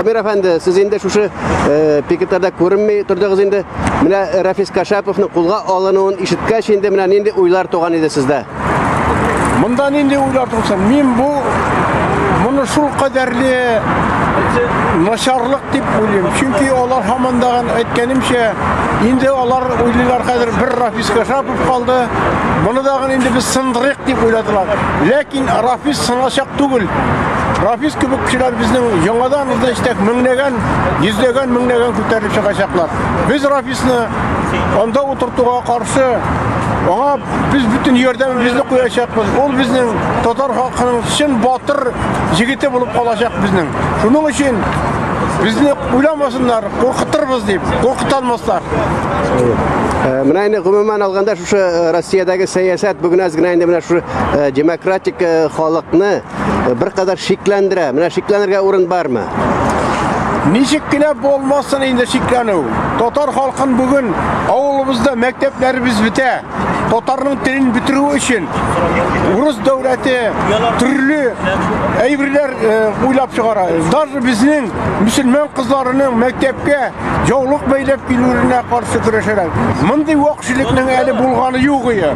Дамир әфәнде, сез инде шушы пикетларда күренми тордыгыз инде. Менә Рафис Кашаповның кулга алынуын ишеткәч инде менә нинди уйлар туган иде сездә? Монда нинди уйлар тусын? Мин бу моны шул кадәрле начарлык дип уйлыйм. Чөнки алар һаман дагын әйткәнемчә, инде алар уйлыйлар хәзер бер Рафис Кашапов калды. Моны дагын инде без сындырыйк дип уйладылар. Ләкин Рафис сыначак түгел. Рафис кебек кешеләр безнең яңадан значит, меңләгән, йөзләгән, меңләгән күтәрелеп чыгачаклар. Без Рафисны анда утыртуга каршы, аңа без бөтен ярдәмебезне куячакбыз. Ул безнең татар халкының чын батыр җегете булып калачак безнең. Шуның өчен безне уйламасыннар, куркытырбыз дип, куркыта алмаслар. Менә инде гомумән алганда шушы Россиядәге сәясәт бүген әз генә инде менә шушы демократик халыкны беркадәр шикләндерә. Менә шикләнергә урын бармы? Ничек кенә булмасын инде шикләнү. Татар халкын бүген авылыбызда мәктәпләребез бетә. Татарның телен бетерү өчен урыс дәүләте төрле әйберләр уйлап чыгара. Даже безнең мөселман кызларының мәктәпкә яулык бәйләп килүенә каршы көрәшәләр. Мондый вакшилекнең әле булганы юк иде.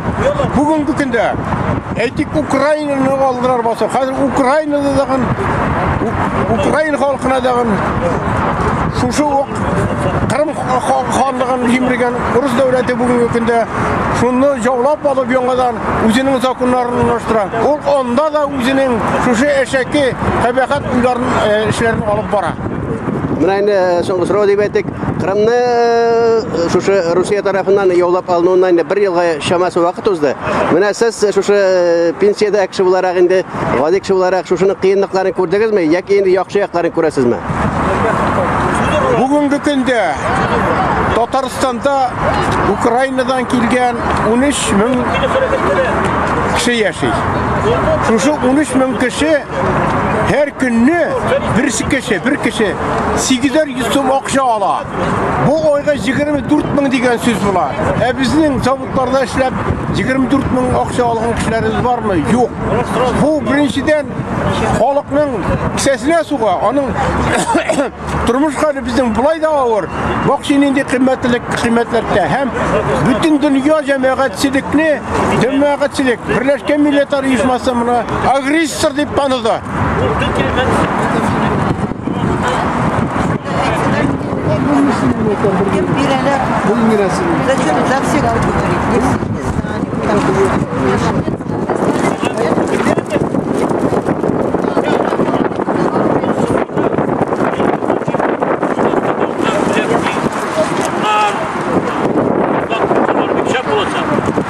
Бүгенге көндә әйтик Украинаны алдылар басып. Хәзер Украинада дагын Украина халкына дагын шушы ук Кырым ханлыгын җимергән урыс дәүләте бүгенге көндә шуны яулап алып яңадан үзенең законнарын урнаштыра. Ул анда да үзенең шушы әшәке кабахәт уйларын эшләрен алып бара. Менә инде соңгы сорау дип әйтик. Кырымны шушы Русия тарафыннан яулап алынуыннан инде бер елга чамасы вакыт узды. Менә сез шушы пенсиядә кеше буларак инде, гади кеше буларак шушының кыенлыкларын күрдегезме яки инде яхшы якларын күрәсезме? Бүгенге көндә Татарстанда Украинадан килгән 13 мең кеше яши. Шушы 13 мең кеше һәр көнне бер кеше, бер кеше 800 сум акча ала. Бу айга 24 мең дигән сүз була. Ә безнең заводларда эшләп 24 мең акча алган кешеләребез бармы? Юк. Бу беренчедән халыкның кесәсенә суга, аның тормыш хәле безнең болай да авыр. Бакчы нинди кыйммәтлек кыйммәтләрдә һәм бөтен дөнья җәмәгатьчелекне, җәмәгатьчелек Берләшкән Милләтләр Оешмасы моны агрессор дип таныды. Зачем за всех говорить? Не все не знают.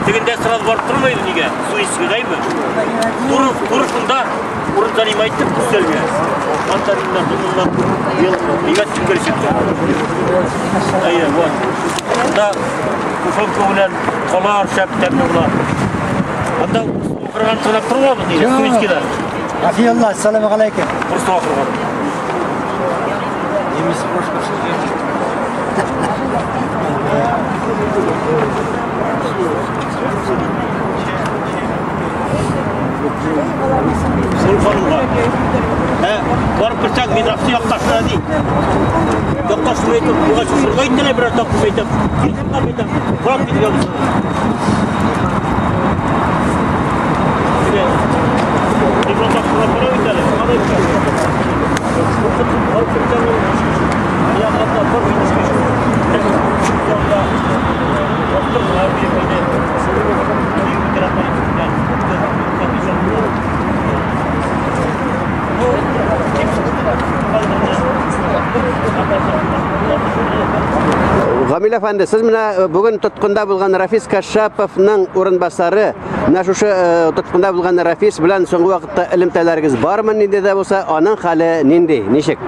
Тегендә сразу барып тормайды нигә? Су эчкәйме? Туры, туры шунда урын занимать итеп өстәлгә. Мандариннар, лимоннар, әйбәт чыккан чыкты. Әйе, вот. Анда тушенка белән колар шәп тәмле була. Анда утырган тыңлап тормабыз нигә? Су эчкәдә. Афиялла, ассаламу алейкум. Просто утырган. Ул ханымга. Ә, барып керсәң, мин Рафис якташына ди. Якташым әйтеп, буга шушырга әйттеләр берәр тапкыр әйтеп. Телефоннан әйтәм. Барып китергә булсын. Телефон тапшырга бара бит әле. Шуңа да әйтәм. Барып керсәң, ул ягында бар бит Гамил әфәнде, сез менә бүген тоткында булган Рафис Кашаповның урынбасары, менә шушы тоткында булган Рафис белән соңгы вакытта элемтәләрегез бармы нинди дә булса, аның хәле нинди, ничек?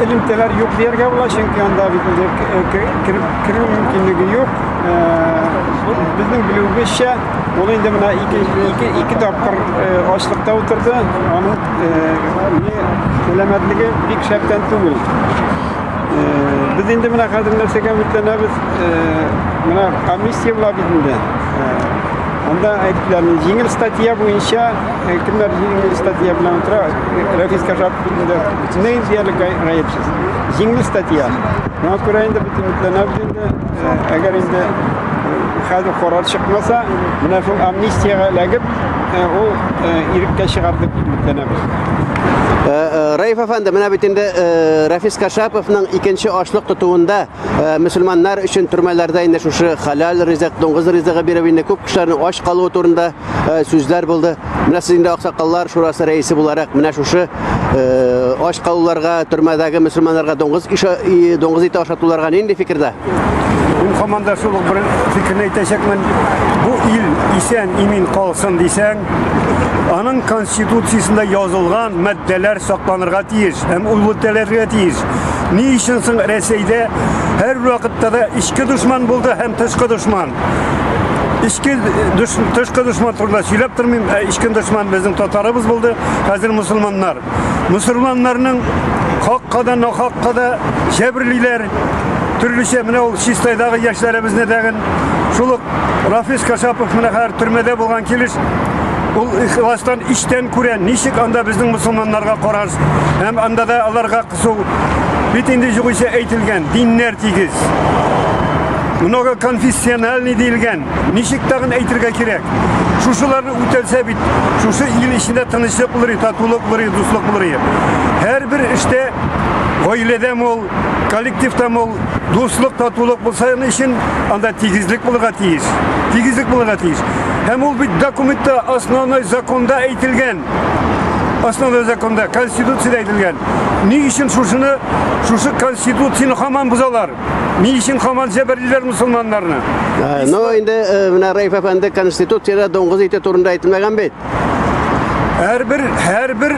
Элемтәләр юк дияргә була, чөнки анда бит инде керү мөмкинлеге юк. Безнең белүебезчә, ул инде менә ике тапкыр ачлыкта утырды. Аның сәламәтлеге бик шәптән түгел. Без инде менә хәзер нәрсәгә өметләнәбез? Менә комиссия була бит инде. Анда әйттеләр, җиңел статья буенча, кемнәр җиңел статья белән утыра, Рафис Кашапов инде бөтенләй диярлек гаепсез. Җиңел статья. Шуңа күрә инде бөтен өметләнәбез инде, әгәр инде хәзер карар чыкмаса, менә шул амнистиягә эләгеп, ул иреккә чыгар дип өметләнәбез. Раиф әфәнде, менә бит инде Рафис Кашаповның икенче ачлык тотуында мөселманнар өчен төрмәләрдә инде шушы хәләл ризык, дуңгыз ризыгы биреп инде күп кешеләрнең ач калуы турында сүзләр булды. Менә сез инде Аксакаллар шурасы рәисе буларак, менә шушы ач калуларга, төрмәдәге мөселманнарга дуңгыз дуңгыз ите ашатуларга нинди фикердә? Мин һаман да шул ук бер фикерне әйтәчәкмен. Бу ил исән имин калсын дисәң, аның конституциясендә язылган маддәләр сакланырга тиеш һәм үтәлергә тиеш. Ни өчен соң Рәсәйдә һәр вакытта да эчке дошман булды һәм тышкы дошман? Эчке тышкы дошман турында сөйләп тормыйм, ә эчке дошман безнең татарыбыз булды, хәзер мусульманнар. Мусульманнарның хакка да, нахакка да җәберлиләр. Төрлечә менә ул Чистайдагы яшьләребезне дәген, шул ук Рафис Кашапов менә хәзер төрмәдә булган килеш, ул ихластан эчтән күрә, ничек анда безнең мусульманнарга караш һәм анда да аларга кысу. Бит инде югыйсә әйтелгән, диннәр тигез. Многоконфессиональный диелгән. Ничек тагын әйтергә кирәк? Шушыларны үтәлсә бит, шушы ил эчендә тынычлык булыр, татулык булыр, дуслык булыр. Һәрбер эштә гаиләдә ул, коллективта ул, дуслык, татулык булса өчен анда тигезлек булырга тиеш. Тигезлек булырга тиеш. Һәм ул бит документта, основной законда әйтелгән. Основной законда, конституцияда әйтелгән. Ни өчен шушыны, шушы конституцияне һаман бозалар? Ни өчен һаман җәберлиләр мусульманнарны? Ну, инде менә Раиф әфәнде, конституцияда дуңгыз ите турында әйтелмәгән бит. Һәрбер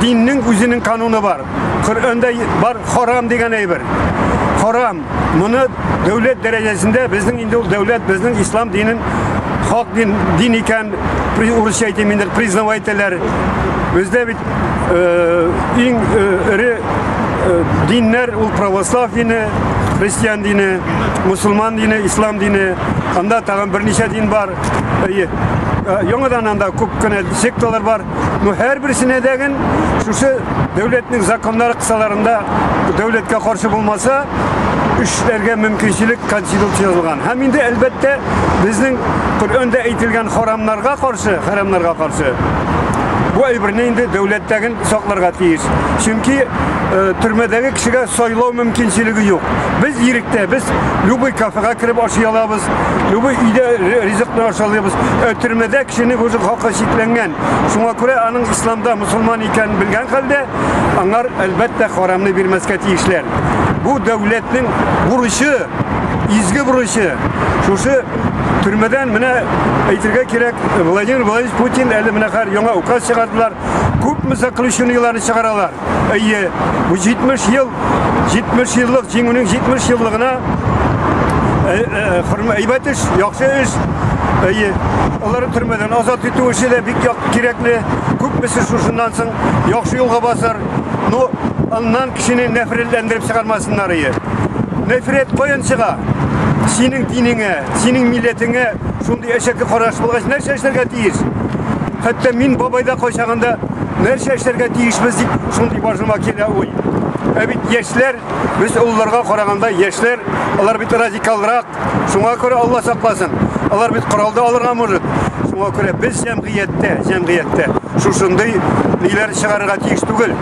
диннең үзенең кануны бар. Коръәндә бар харам дигән әйбер. Харам. Моны дәүләт дәрәҗәсендә безнең инде ул дәүләт безнең ислам динен хак дин, дин икән, урысча әйтим инде, признавать итәләр. Бездә бит иң эре диннәр ул православ дине, христиан дине, мусульман дине, ислам дине. Анда тагын берничә дин бар. Яңадан анда күп кенә секталар бар. Но һәрберсенә дәген шушы дәүләтнең законнары кысаларында дәүләткә каршы булмаса, эшләргә мөмкинчелек конституция язылган. Һәм инде әлбәттә безнең Коръәндә әйтелгән харамнарга каршы бу әйберне инде дәүләттәген сакларга тиеш. Чөнки төрмәдәге кешегә сайлау мөмкинчелеге юк. Без иректә, без любой кафега кереп ашый алабыз, любой өйдә ризыкны ашый алабыз. Төрмәдә кешенең үзе хакы чикләнгән. Шуңа күрә аның исламда мусульман икәнен белгән хәлдә, аңар әлбәттә харамны бирмәскә тиешләр. Бу дәүләтнең бурычы, изге бурычы. Шушы төрмәдән менә әйтергә кирәк, Владимир Владимирович Путин әле менә хәзер яңа указ чыгардылар. Күпме заключениеләрне чыгаралар. Әйе, бу 70 ел, 70 еллык җиңүнең 70 еллыгына әйбәт эш, яхшы эш. Әйе, аларны төрмәдән азат итү эше дә бик кирәкле. Күпмесе шушыннан соң яхшы юлга басар. Но аннан кешене нәфрәтләндереп чыгармасыннар ие. Нәфрәт каян чыга? Синең динеңә, синең милләтеңә шундый әшәке караш булгач, нәрсә эшләргә тиеш? Хәтта мин бабайда кайчагында нәрсә эшләргә тиешбез дип шундый башыма килә уй. Ә бит яшьләр, без олыларга караганда яшьләр, алар бит радикалрак. Шуңа күрә Алла сакласын. Алар бит коралды алырга может. Шуңа күрә без җәмгыятьтә шушындый ниләр чыгарырга тиеш түгел.